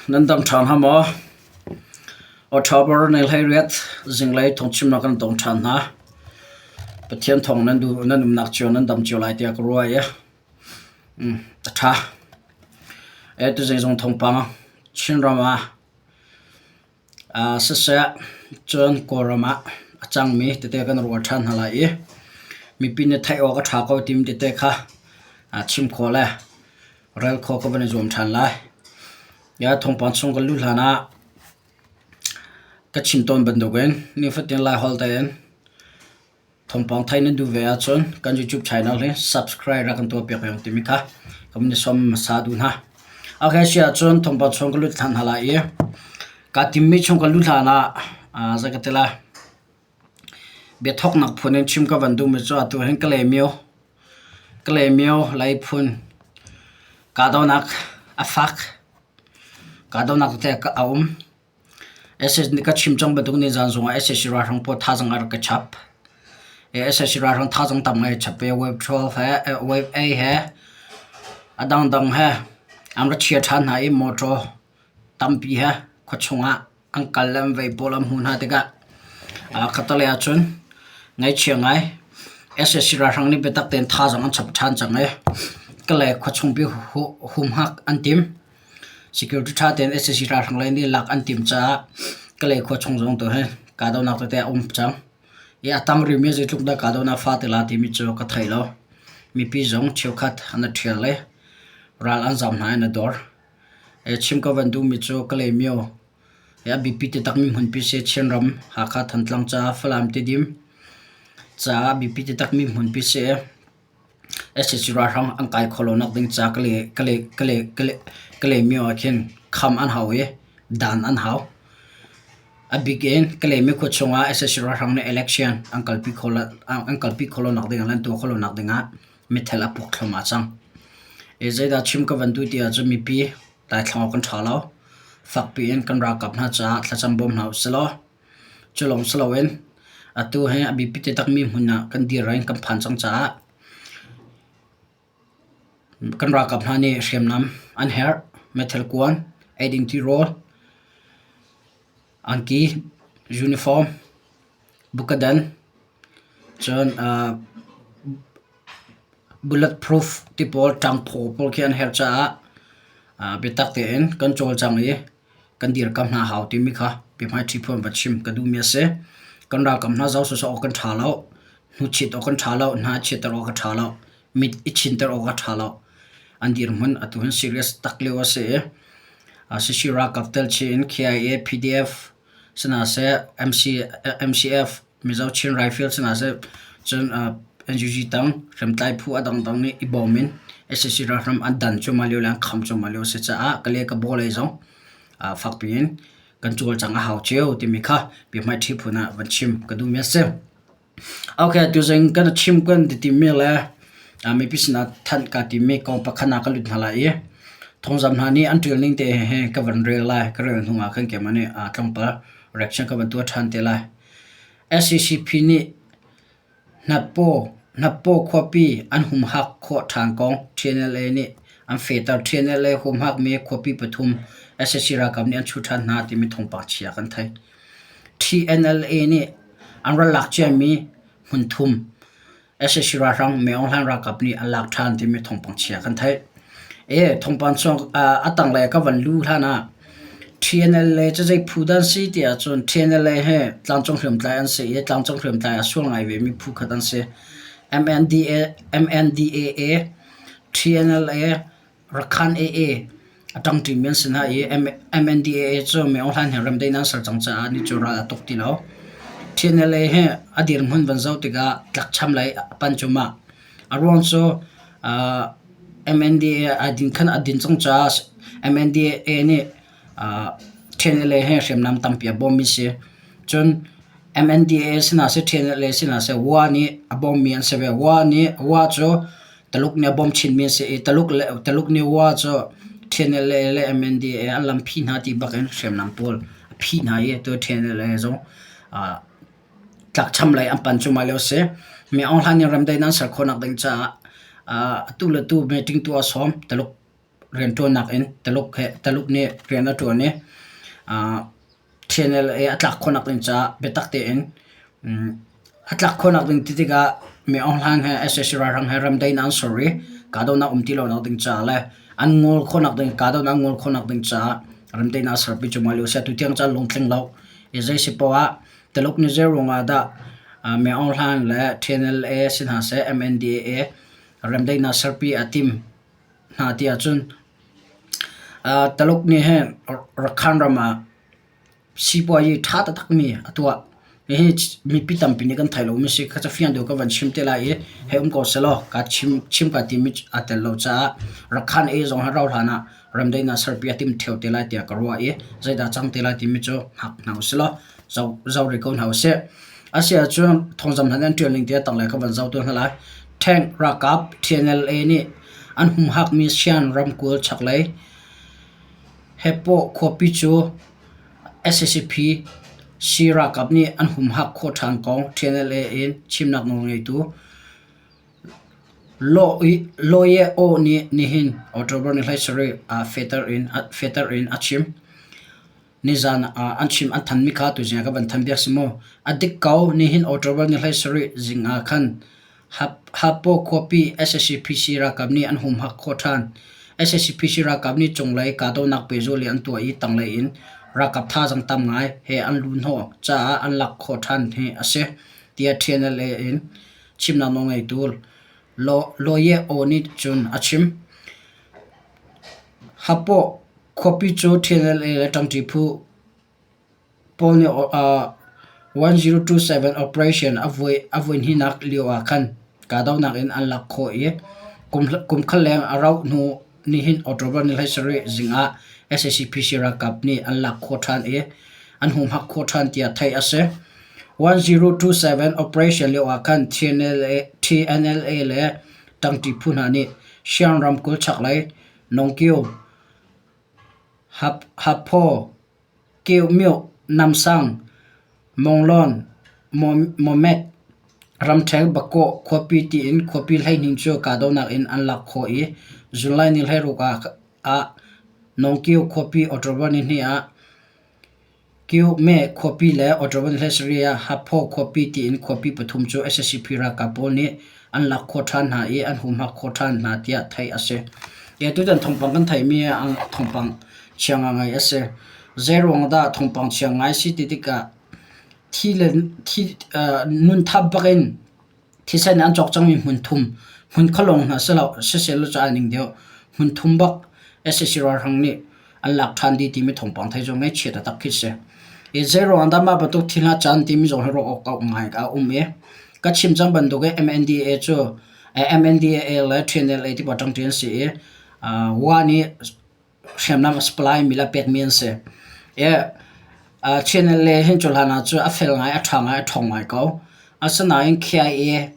Nan dam ṭhan hnga maw? October ni 18 zinglei thawngchimnak kan tong ṭhan hna. Pathian thawng nan duh nan umnak cio nan dam cio lai tiah ka ruah i a ṭha. E tuzing zong thawngpang Chinram ah siseh cun Kawlram ah a cangmi tete kan rual ṭhan hna lai i mipi nih theih awk a ṭha ko timi tete kha chim khawh le rel khawh ka van i zuam ṭhan lai. Ya thawngpang chung kan luh hlan ah ka chim tawn bantukin nifatin Laiholh tein thawngpang theih nan duh ve ahcun kan YouTube channel hi subscribe rak kan tuah piak ve timi kha ka van i sawm hmasa duh hna. Okay, si ahcun thawngpang chung ka lut ṭhan hna lai i kaa timmi chung ka luh hlan ah zei ka ti lai. Biathawknak phun in chim ka van duhmi cu atu hin Kalaymyo Kalaymyo Laiphun kahdohnak a fak. Kahdohnak tete a um. Sac nih ka chim cang bantuk nizaan zongah sac ralhrang pawl thazaang a rak ka chap. Sac ralhrang thazaang tam ngai a chap i wave 12 he wave A he a dangdang he an ra chia ṭhan hna i motor tampi he khuachung ah an kal le an vei pawl an hmuh hna tikah khattelei ahcun ngaihchia ngai sac ralhrang nih biatak tein thazaang an chap ṭhan cang i Kalay khuachungpi humhak an tim. Security ṭha tein sac ralhrang lei nih lak an tim caah Kalay khuachung zong tu hi kahdohnak tete a um cang. I a tang rimi zeitluk dah kahdohnak fa te la timi cu ka thei lo. Mipi zong cheukhat an i ṭhial i ral an zaam hna in a dor. Chim ka van duhmi cu Kalaymyo hi a biapi taktakmi hmunpi si. Chinram, Hakha, Thantlang caah Falam, Tidim caah a biapi taktakmi hmunpi si. Sac ralhrang an kai khawh lonak ding ca Kalaymyo ah khin kham an hau i dan an hau. A bik in Kalaymyo khua chungah sac ralhrang nih election an kalpi khawh lonak ding ah le an tuah khawh lonak ding ah mithel a puak thluahmah cang. Zeidah chim ka van duh ti ahcun mipi daithlang awk kan ṭha lo. Fakpi in kan ralkap hna caah thlacam bawm hna usih law cu lawng si loin atu hi a biapi taktakmi hmun ah kan dir in kan phan cang caah kan ralkap hna nih hriamnam an herh. Meithal kuan, eiding tirawl, angki, uniform, bukadan, Cun bullet proof ti pawl ṭangphaw pawl khi an herh caah biatak tein kan cawlcang i kan dirkamh hna hau timi kha biahmaiṭhi phu an va chim ka duhmi a si. Kan ralkap hna zoh sawsawh awk kan ṭha lo, hnuchit awk kan ṭha lo, hna chiatter awk a ṭha lo, mit i chinter awk a ṭha lo. An dirhmun atu hin serious tak lio a si i Sisi ralkap tel chih in KIA, PDF, sihna-seh MCF, Mizo Chin Rifle sihna-seh cun NUG tang hriamtlai phu a dangdang nih i bawm in sac ralhram an dan cuahmah lio le an kham cuahmah lio a si caah Kale Kabaw lei zong fakpi in kan cawlcangh a hau cio timi kha biahmaiṭhi phun ah van chim ka duhmi a si. Okay, tuzing kan chim kan ti timi le mipi sinah thanh ka timi kong pakhat ah ka lut hna lai i thawngzam hna nih an ṭial ning te he ka van rel lai. Ka rel hnu ah khan keimah nih tlawmpal reaction ka van tuah ṭhan te lai. SCCP nih Hnappaw khuapi an humhak khawh ṭhan kong TNLA nih an fehter. TNLA humhakmi khuapi pathum sac ralkap nih an chuh ṭhan hna timi thawngpang chia kan theih. TNLA nih an rak lak ciami hmunthum sac ralhrang Myo Aung Hlaing ralkap nih an lak ṭhan timi thawngpang chia kan theih. E thawngpang chung a tanglei ka van lu hlan ah TNLA cu zei phu dah an si ti ahcun TNLA hi tlangcung hriamtlai an si i tlangcung hriamtlai a sual ngai vemi phu khat an si. MNDA, MNDAA, TNLA, Rakhan AA a ṭangṭimi an si hna i MNDAA cu Myo Aung Hlaing he remdaihnak an ser cang caah ni cu ral a tuk ti lo. TNLA hi a dirhmun van zoh tikah tlakcham lei a panh cuahmah. A ruang cu MNDAA ai din khan a din cang caah MNDAA nih TNLA he hriamnam tampi a bawmmi si. Cun MNDAA sinah seh TNLA sinah seh Wa nih a bawmmi an si ve. Wa nih Wa cu Taluk nih a bawm chinmi an si i Taluk le Taluk nih Wa cu TNLA le MNDAA an lam phih hna ti bak in hriamnam pawl a phih hna i atu TNLA zong tlakcham lei an pan cuahmah lio a si. Mi Aung Hlaing nih remdaihnak an ser khawhnak ding caah atu le tu meeting tuah a sawm. Taluk. rianṭuannak in Taluk he Taluk nih rian a ṭuan i TNLA a tlak khawhnak ding caah biatak tein a tlak khawhnak ding ti tikah Min Aung Hlaing he sac ralhrang he remdaihnak an ser i kahdohnak um ti lonak ding caah le an ngol khawhnak ding kahdohnak an ngol khawhnak ding caah remdaihnak a serpi cuahmah lio a si. Atu tiang caan lungtling lo i zei si poah ah Taluk nih zei ruangah dah Min Aung Hlaing le TNLA si hna seh MNDAA remdaihnak serpi a tim hna ti ahcun Taluk nih hin Rakhine ram ah sipuazi ṭha taktakmi a tuah. Hihi mipi tampi nih kan theih lomi a si. Kha cafiang deuh ka van chim te lai i hei um ko sehlaw kaa chim, chim kaa timi aa tel lo caah Rakhine ei zong hi rauhhlan ah remdaihnak serpi a tim ṭheo te lai tiah ka ruah i zeidah cang te lai timi cu hngak hna usilaw zoh, zoh rih ko hna usih. Asiahcun thawngzam hna nih an ṭial ning ti a tanglei ka van zoh tuah hna lai. Tank ralkap TNLA nih an humhakmi Shan ramkulh chaklei Hepawh khuapi cu sac ralkap nih an humhak khawh ṭhan kong TNLA in chimnak nawlngeitu Lawye Aw nih nihin October ni 17 ah fehter in a chim. Nizan ah an chim an thanmi kha tuzing ah ka van than biak si mu. A dik ko, nihin October ni 17 zing ah khan Hapaw khuapi sac ralkap nih an humhak khawh ṭhan. Sac ralkap nih cunglei kahdohnak pehzulh in an tuah i tanglei in ralkap thazaang tam ngai he an luhhnawh caah an lak khawh ṭhan hi a si, tiah TNLA in chimnak nawlngeitu Lawye Aw nih cun a chim. Hapaw khuapi cu TNLA le ṭangṭi phu pawl nih 1027 operation a voi hnihnak lio ah khan kahdohnak in an lak khawh i kum khat leng a rauh hnu nihin October ni 17 zing ah sac ralkap nih an lak khawh ṭhan i an humhak khawh ṭhan tiah theih a si. 1027 operation lio ah khan TNLA le ṭangṭi phu hna nih Shan ramkulh chaklei Nongkio, Haphaw, Keuhmyoh, Namsang, Monglawn, Mawmet, ramṭheng Bakawh khuapi tiin khuapi 12 cu kahdohnak in an lak khawh i July ni 16 ah Nongkio khuapi October nihnih ah Kyiuhme khuapi le Ottawa Hlesri ah Haphaw khuapi tiin khuapi pathum cu sac ralkap pawl nih an lak khawh ṭhan hna i an humhak khawh ṭhan hna tiah theih a si. Tutan thawngpang kan theihmi ah thawngpang chia ngai a si. Zeiruang dah thawngpang chia ngai si ti tikah thi le thi nun thap bakin Thisen an cawk cangmi hmun thum, hmun khualawng hna siseh law cu ai ning deuh. Hmun thum bak sac ralhrang nih an lak ṭhan dih timi thawngpang theih cu ngaihchia taktak khi si. I zeiruang dah mah bantuk thil hna caan timi zong hi ruah awk a um ngai a um i ka chim cang bantuk in MNDAA cu MNDAA le TNLA ti pawl ṭangṭi an si i wa nih hriamnam a supply mi le pekmi an si. I TNLA hin cu hlan ah cu a fel ngai, a ṭha ngai, a ṭhawng ngai ko. Asinain KIA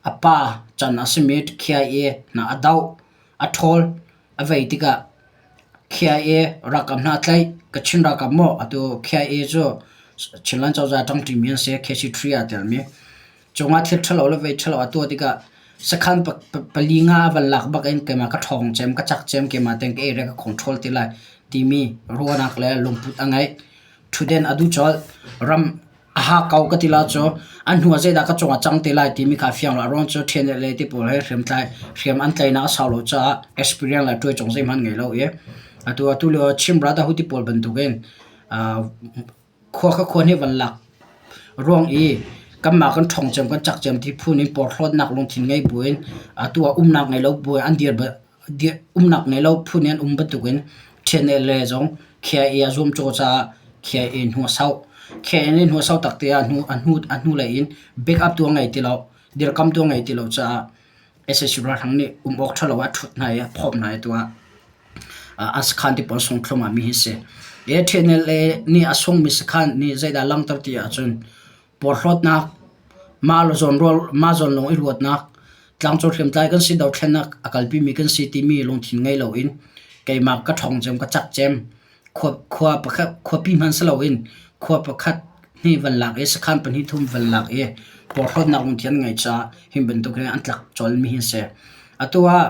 a pa can a simi KIA hna a doh, a ṭhawl, a vei tikah KIA ralkap hna a tlaih. Kachin ralkap maw atu KIA cu Chinland cozah ṭangṭimi an si, KC3 aa telmi. Cungah thil ṭhalo le vei ṭhalo a tuah tikah sakhan pali nga a van lak bak in keimah ka ṭhawng cem, ka cak cem, keimah tein ka area ka control ti lai timi ruahnak le lungput a ngeih. Ṭhutden a duh colh. Ram a hakkau ka ti la cu an hnu ah zeidah ka cungah cang te lai timi kha a fiang lo. A ruang cu ṭhen le ti pawl he hriamtlai hriam an tlaihnak a sau lo caah experience le ṭuaicung zeihmanh ngei lo i atu atu lio Chin Brotherhood ti pawl bantukin Khua kha khua nih van lak ruang i kanmah kan ṭhawng cem kan cak cem ti phun in porhlawtnak lungthin ngei buin atu ah umnak ngei lo buin an dir umnak ngei lo phun in an um bantukin ṭhen le zong KIA a zuamcaw caah KIA hnu a sauh. KIA nih hnu a sauh tak te ah a hnu a hnulei in backup tu a ngei ti lo dirkamtu a ngei ti lo caah sac ralhrang nih um awk ṭhalo ah a ṭhut hna i a phawmh hna i tu ah a sakhan te pawl sung thluahmah mi hi si. TNLA nih a sungmi sakhan nih zeidah langhter ti ahcun porhlawtnak, mah zawn lawng i ruatnak, tlangcung hriamtlai kan si dothlennak a kalpimi kan si timi lungthin ngei loin keimah ka ṭhawng cem ka cak cem khua pakhat khuapi hmanh si loin khua pakhat hnih van lak i sakhan pahnih thum van lak i porhlawtnak lungthin an ngeih caah hi bantuk hin an tlak colmi hi a si. Atu ah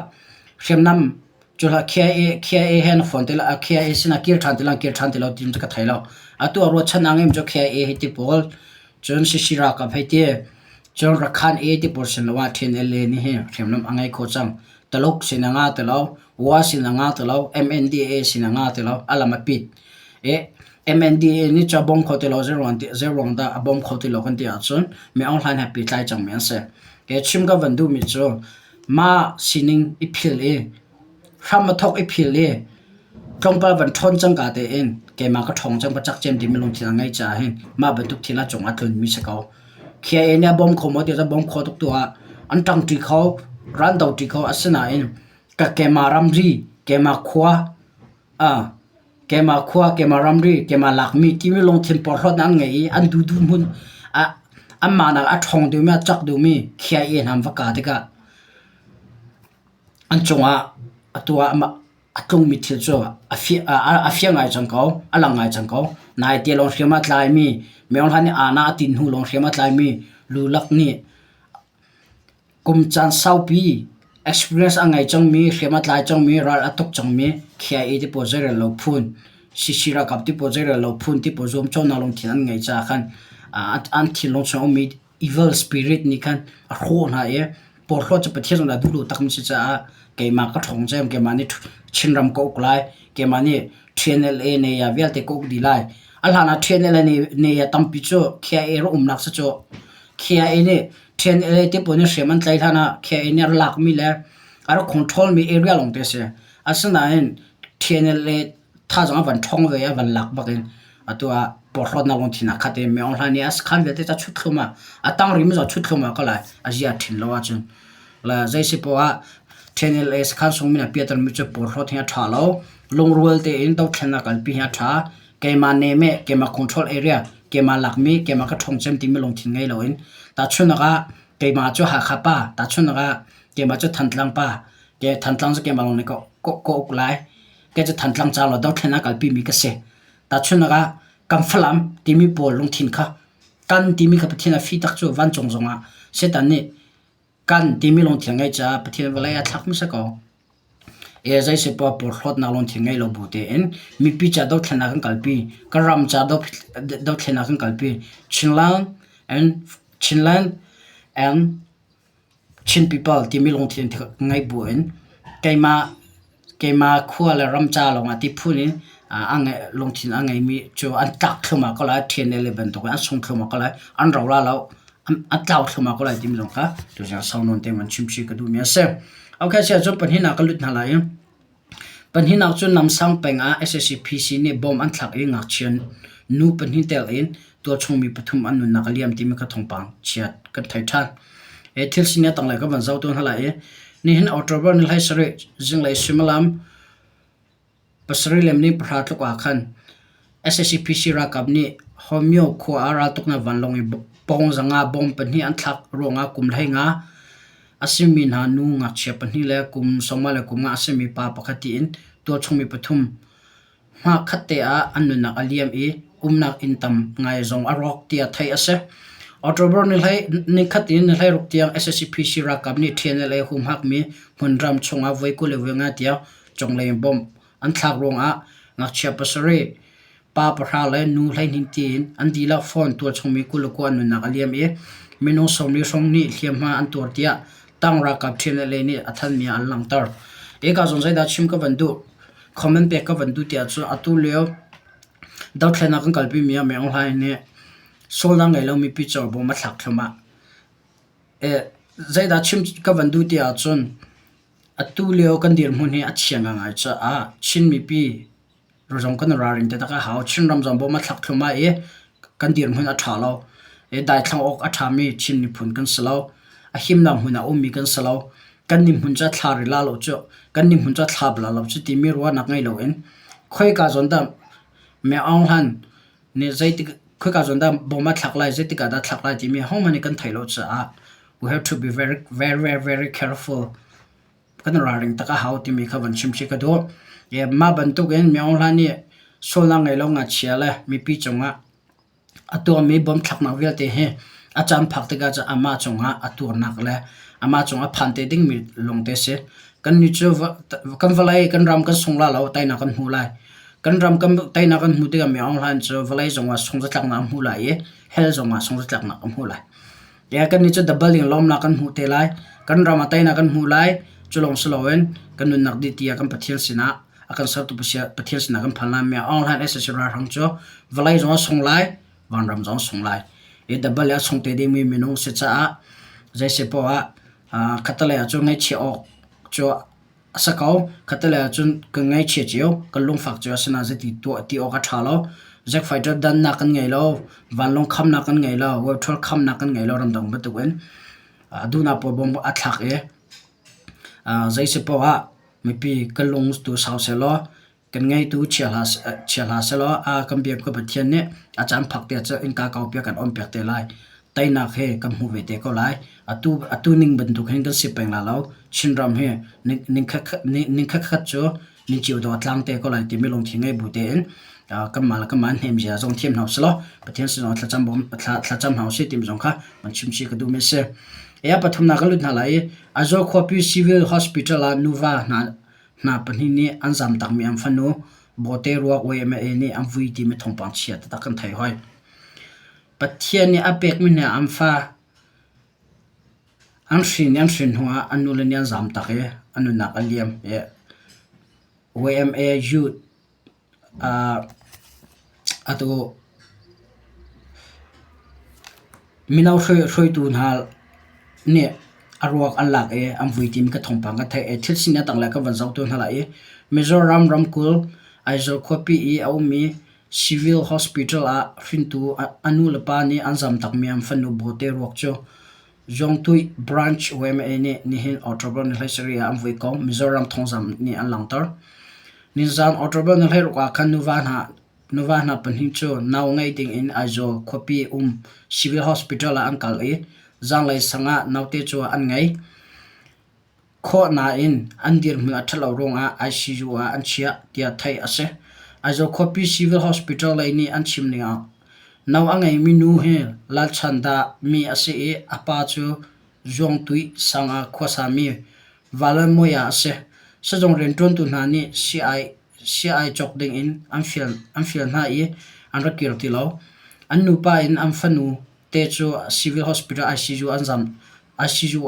hriamnam. Cuhlah KIA KIA he na fawn ti la KIA sinah kir ṭhan ti lo kir ṭhan ti lo ti cu ka thei lo. Atu ah ruahchan a ngeimi cu KIA hi ti pawl cun CC ralkap hei ti cun Rakhan A ti pawl sin lo ah TNLA nih hi hriamnam a ngei kho cang. Taluk sin a nga ti lo, Wa sin a nga ti lo, MNDAA sin a nga ti lo, a lam a pit. I MNDAA nih cu a bawm kho ti lo zeiruang ti zeiruang dah a bawm kho ti lo kan ti ahcun Min Aung Hlaing he pehtlai cangmi an si. Ke chim ka van duhmi cu mah sining i philh i hram a thawk i philh i tlawmpal van ṭhawn cangka tein keimah ka ṭhawng cang ka cak cem timi lungthin a ngeih caah hin mah bantuk thil a cungah a tlunmi si ko. KIA nih a bawm kho maw ti a bawm kho tuk tu ah an ṭangṭi kho, ral doṭi kho asinain ka keimah ramri, keimah khua, ah keimah khua, keimah ramri, keimah lakmi timi lungthin porhlawtnak an ngei i an duhduh hmun ah anmah nak a ṭhawng deuhmi, a cak deuhmi KIA hna an va kah tikah an cungah atu ah a tlungmi thil cu a fiang ngai cang ko, a lang ngai cang ko. Naite lawng hriam a tlaimi, Myo Hlan nih aana a tin hnu lawng hriam a tlaimi lulak nih kum caan saupi experience a ngei cangmi, hriam a tlai cangmi, ral a tuk cangmi KIA ti pawl zeirel lo phun, CC ralkap ti pawl zeirel lo phun ti pawl zuamcawhnak lungthin an ngeih caah khan an thinlung chung a ummi evil spirit nih khan a hrawh hna i porhlawt cu Pathian zong dah duh lo takmi si caah keimah ka ṭhawng cem keimah nih Chinram ka uk lai keimah nih TNLA ne ya vialte ka uk dih lai a hlan ah TNLA ne ya tampi cu KIA rak umnak si cu KIA nih TNLA te pawl nih hriam an tlaih hlan ah KIA nih a rak lakmi le a rak control mi area lawng te a si asinain TNLA thazaang a van ṭhawng ve i a van lak bak in atu ah porhlawtnak lungthin ah khat i Mi Aung Hlaing nih a sakhan vialte cu a chut thluahmah. A tang rimi zong a chut thluahmah ko lai. A zia ṭhin lo ahcun. Le zei si poah ah TNLA sakhan sung min a piatermi cu porhlawt hi a ṭha lo. Lungrual tein dothlennak kalpi hi a ṭha. Keimah nehmeh, keimah control area, keimah lakmi, keimah ka ṭhawng cem timi lungthin ngei loin tahchunhnak ah keimah cu Hakha pa, tahchunhnak ah keimah cu Thantlang pa, ke Thantlang cu keimah lawng nih ka, ka uk lai. Kei cu Thantlang ca law dothlen a kalpimi ka si. Tahchunhnak ah kan Falam timi pawl lungthin kha kan timi kha Pathian a fi tak cu vancung zongah Satan nih kan timi lungthin a ngeih caah Pathian vawlei a thlak hmasa ko. E zei si poah porhlawtnak lungthin ngei lo bu tein mipi ca dothlennak kan kalpi, kan ram ca dothlennak kan kalpi. Chinland and Chinland and Chin people timi lungthin ngeih bu in keimah keimah khua le ram ca lawngah ti phun in a lungthin a ngeimi cu an tlak thluahmah ko lai. TNLA bantuk in an sung thluahmah ko lai. An ro la lo. An tlau thluahmah ko lai timi zong kha tuzing sau nawn te man chimchih ka duhmi a si. Okay, siah cun pahnihnak ka lut hna lai i Pahnihnak cu Namsang peng ah sac nih bomb an thlak i ngakchia nu pahnih tel in tualchung mi pathum an nunnak a liam timi kha thawngpang chiat kan thei ṭhan. Hi thil sining a tanglei ka van zoh tawn hna lai i nihin October ni 17 zinglei suimilam 7:08 tluk ah khan sac ralkap nih Homyo khua ah raltuknak vanlawng in pawng zanga bomb pahnih an thlak ruangah kum 15 a simi hna nu ngakchia pahnih le kum sawmnga le kum nga a simi pa pakhat tiin tualchung mi pathum hmakhat te ah an nunnak a liam i umnak inn tam ngai zong a rawk tiah theih a si. October nikhat in ni 16 tiang sac ralkap nih TNLA humhakmi hmunram chungah voi 25 tiang cunglei in bomb an thlak ruangah ngakchia pasarih pa pahra le nu 12 tiin an dihlak fawn tualchung mi 29 an nunnak a liam i minung 40 hrawng nih hliamhma an tuar tiah tang ralkap TNLA nih a thanhmi ah an langhter. Hika zong zeidah chim ka van duh comment pek ka van duh tiah cun atu lio dothlennak kan kalpi mi ah Min Aung Hlaing nih sualnak ngei lomi pi bom a thlak thluahmah. Zeidah chim ka van duh tiah cun atu lio kan dirhmun hi a chia ngaingai caah Chin mipi zong kan ralring taktak a hau. Chinram zong bawm a thlak thluahmah i kan dirhmun a ṭha lo. I daithlang awk a ṭhami Chin miphun kan si lo. A himnak hmun ah a ummi kan si lo. Kan nih hmun cu thla rila lo cu, kan nih hmun cu thla bala lo cu timi ruahnak ngei loin khoika zawn dah Min Aung Hlaing nih zeitik khoika zawn dah bawm a thlak lai, zeitik ah dah thlak lai timi hohmanh nih kan theih lo caah we have to be very very very very careful. Kan ralring tak a hau timi kha van chim chih ka duh. Mah bantukin Min Aung Hlaing nih sualnak ngei lo ngakchia le mipi cungah a tuahmi bomthlaknak vialte hi a caan phak tikah cun amah cungah a tuarnak le amah cungah phan te dingmi lawngte a si. Kannih cu kan vawlei kan ram kan sung la lo teinak kan hmu lai. Kan ram kan teinak kan hmuh tikah mi Aung Hlaing cu vawlei zongah sungzatlaknak a hmu lai i hell zongah sungzatlaknak a hmu lai. Ya kannih cu double in lawmnak kan hmuh te lai. Kan ram ah teinak kan hmuh lai. Cu lawng si loin kan nunnak dih tiah kan Pathian sinah a kan sertu Pathian sinah kan phan lai. Mi Aung Hlaing sac ralhrang cu vawlei zong a sung lai, vanram zong a sung lai. I double a sung te dingmi minung si caah zei si poah ah khattelei ah cun ngaihchia awk cu a si ko. Khattelei ah cun kan ngaihchia cio, kan lungfak cio. Asinain zeiti tuah ti awk a ṭha lo. Zack fighter dannak kan ngei lo, vanlawng khamnak kan ngei lo, webthol khamnak kan ngei lo ramdang bantukin. A duhnak pawl bom a thlak i zei si poah ah mipi kan lung tu sau sehlaw kan ngeitu chia hlah sehlaw a kan biak ka Pathian nih a caan phak te cu innka kaupi kan on piak te lai. Teinak he kan hmu ve te ko lai. Atu atu ning bantuk hin kan si peng la lo. Chinram hi ning khat cu ning cio dawh tlang te ko lai timi lungthin ngei bu tein kanmah le kanmah hnem zia zong thiam hna usih law Pathian sin zong thlacam bawm thlacam hna usih timi zong kha van chim chih ka duhmi a si. E pathumnak kan lut hna lai i Aizawl khuapi Civil Hospital ah nuva hna Hna pahnih nih an zamtakmi an fanu Bawte ruak YMA nih an vui timi thawngpang chia taktak kan theih hoi. Pathian nih a pekmi hna an fa an hrin i an hrin hnuah an nule nih an zamtak i an nunnak a liam. YMA Youth Atu mino hruaitu hna nih a ruak an lak i an vui timi ka thawngpang ka theih i thil sining a tanglei ka van zoh tu hna lai i Mizoram ramkulh Aizawl khuapi i a ummi Civil Hospital ah hringtu a nu le pa nih an zamtakmi an fanu Bawte ruak cu Zuangtuih Branch YMA nih nihin October ni 17 ah an vui ko. Mizoram thawngzamh nih an langhter. Nizaan October ni 16 ah khan nuva hna pahnih cu nau ngei dingin Aizawl khuapi um Civil Hospital ah an kal i zaanglei sang ah naute cu an ngei khawh nain an dirhmun a ṭhat lo ruangah ICU ah an chiah tiah theih a si. Aizawl khuapi Civil Hospital lei nih an chim ning ah nau a ngeimi nu hi lalchan dah mi a si i a pa cu Zuangtuih sang ah khuasami Valanmuai ah a si. Sizung rianṭuantu hna nih sii-ai cawk dingin an fial hna i an rak kir ti lo. An nupa in an fanu te cu Civil Hospital ICU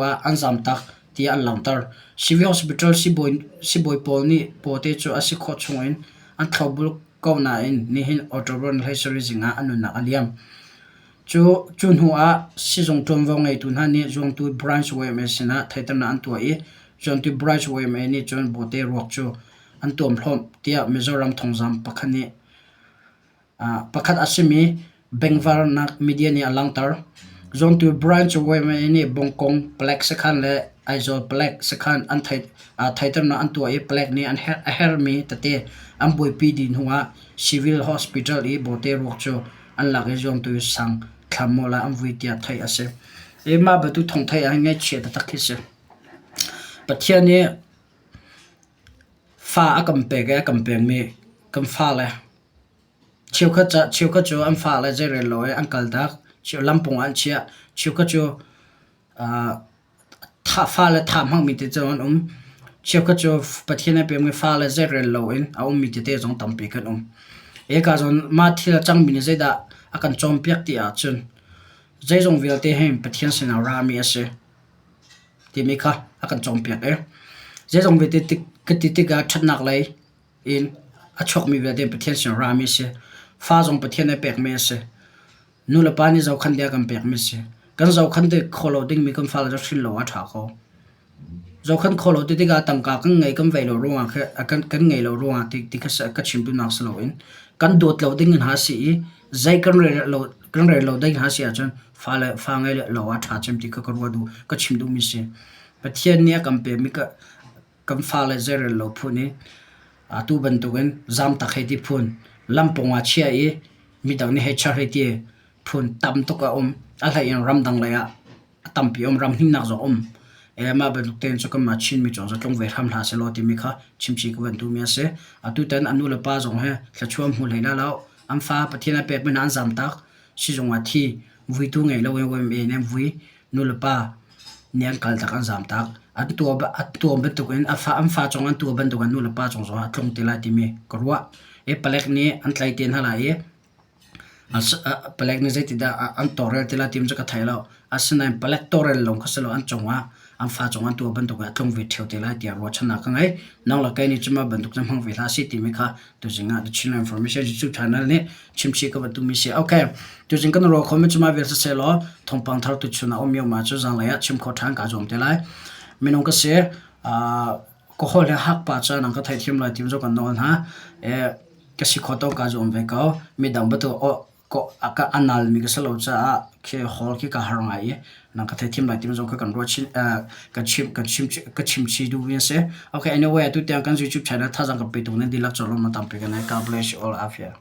ah an zamtak tiah an langhter. Civil Hospital sibawi pawl nih pawte cu a si khawh chungin an thlopbul ko nain nihin October ni 17 zing ah an nunnak a liam. Cu hnu ah sizung ṭuanvo ngeitu hna nih Zuangtu Branch YMA sinah theihternak an tuah i Zuangtu Branch YMA nih cun Bawte ruak cu an tuamhlawm tiah Mizoram thawngzamh pakhat nih pakhat a simi Bengvarnak media nih a langhter. Zuangtu Branch YMA nih Bongkong palek sakhan le Aizawl palek sakhan an theihternak an tuah i palek nih a herhmi tete an buaipi dih hnu ah Civil Hospital i Bawte ruak cu an lak i zuangtu sang thlammual ah an vui tiah theih a si. I mah bantuk thawng theih ah ngaihchia taktak khi si. Pathian nih fa a kan pek i a kan pekmi kan fale cheukhat ca cheukhat cu an fale zeirel lo i an kaltak, lampung ah an chiah, cheukhat cu Fale thah hmangmi te cu an um. Cheukhat cu Pathian a pekmi fale zeirel loin a ummi tete zong tampi kan um. Hika zawn mah thil a cangmi nih zeidah a kan cawnpiak ti ahcun zeizong vialte hi Pathian sinah rami a si timi kha a kan cawnpiak i zeizong vialte ka ti tikah ṭhatnak lei in a chuakmi vialte Pathian sinah rami a si. Fa zong Pathian a pekmi a si. Nulepa nih zohkhenh ding a kan pekmi a si. Kan zohkhenh ti khawh lo dingmi kan fale cu hrin lo a ṭha ko. Zohkhenh khawh lo ti tikah tangka kan ngei kan veih lo ruangah khin kan kan ngeih lo ruangah ti ti kha ka chim duhnak si loin kan dawt lo ding hna a si i zei kan rel lo kan rel lo ding hna a si ahcun fale fa ngeih lo a ṭha cem ti kha ka ruah duh ka chim duhmi a si. Pathian nih a kan pekmi ka kan fale zeirel lo phun i atu bantukin zamtak hei ti phun lampung ah chia i midang nih hei char hei ti phun tam tuk a um. A hlei in ramdang lei ah a tampi um ram himnak zong um. E mah bantuk tein cu kanmah Chinmi cu zatlung ve hram hlah sehlaw timi kha chimchih ka van duhmi a si. Atutan a nu le pa zong hi thluachuah hmu hlei la lo. An fa Pathian a pekmi hna an zamtak. Sizung ah thi vuitu ngei lo in YMA nih an vui. Nu le pa nih an kaltak an zamtak. An tuah an tuah bantukin a fa an fa cung an tuah bantukin nu le pa cung zongah a tlung te lai timi ka ruah. I palek nih an tlaih te hna lai i palek nih zeitindah an tawlrel ti lai timi cu ka thei lo. Asinain palek tawlrel lawng kha si lo an cungah an fa cungah an tuah bantuk in a tlung ve ṭheo te lai tiah ruahchannak ka ngei. Nang le kei nih cun mah bantuk cu hmang ve hlah sih timi kha tuzing ah The Chinland Information YouTube channel nih chimchih ka van duhmi si. Okay, tuzing kan ruah khomi cu mah vial siseh law thawngpang thar tuchun ah um mi um ahcun zanlei ah chim kho ṭhan kaa zuam te lai. Minung ka si. Uh, ka hawi le hak pa cu nang ka theithiam lai tim cu kan nawl hna. Eh, ka si kho to kaa zuam ve ko. Midang bantuk ka a nalmi ka si lo caah khi hall khi ka har ngai i nang ka theithiam lai timi zong kha kan ruah chin ka chim ka chim ka chim chih duhmi a si. Okay, anyway, atu tiang kan YouTube channel thazaang ka pe tuk nan dihlak cawlawm tampi kan nei. God bless you all. Afia.